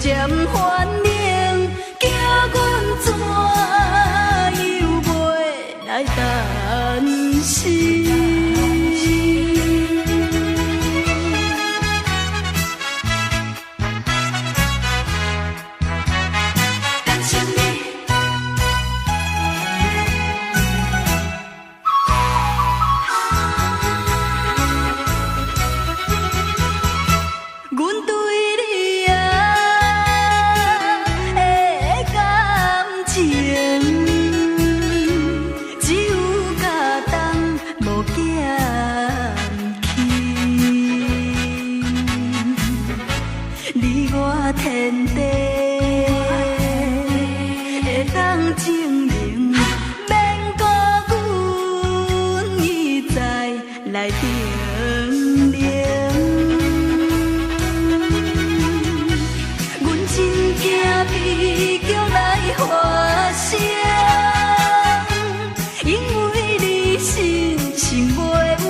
漸反應，叫阮怎樣袂來擔心？感謝你。阮對你啊的感情，只有加重無減輕。你我天地會當證明，免顧阮一再來叮嚀。阮真驚悲劇來發生，因為你心情袂穩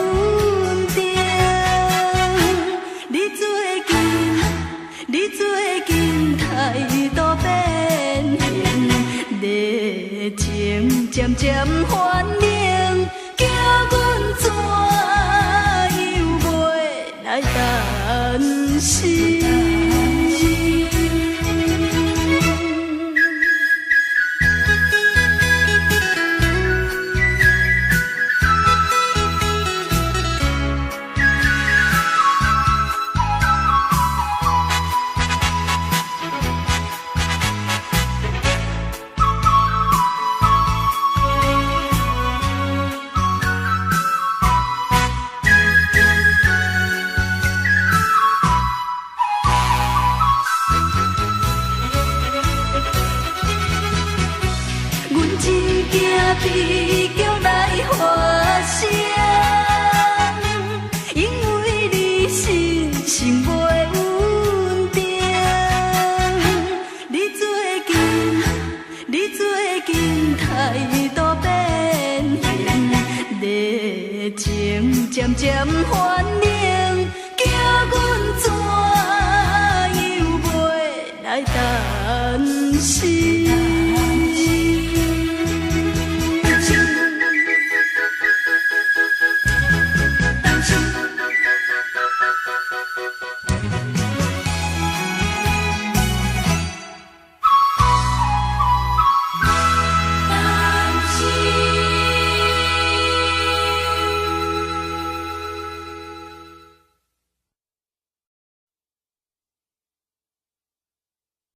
定。你最近，你最近態度變形，熱情漸漸反應，叫阮怎樣袂來擔心？阮真驚悲劇來發生，因為你心情袂穩定。你最近，你最近態度變形，熱情漸漸反應，叫阮怎樣袂來擔心？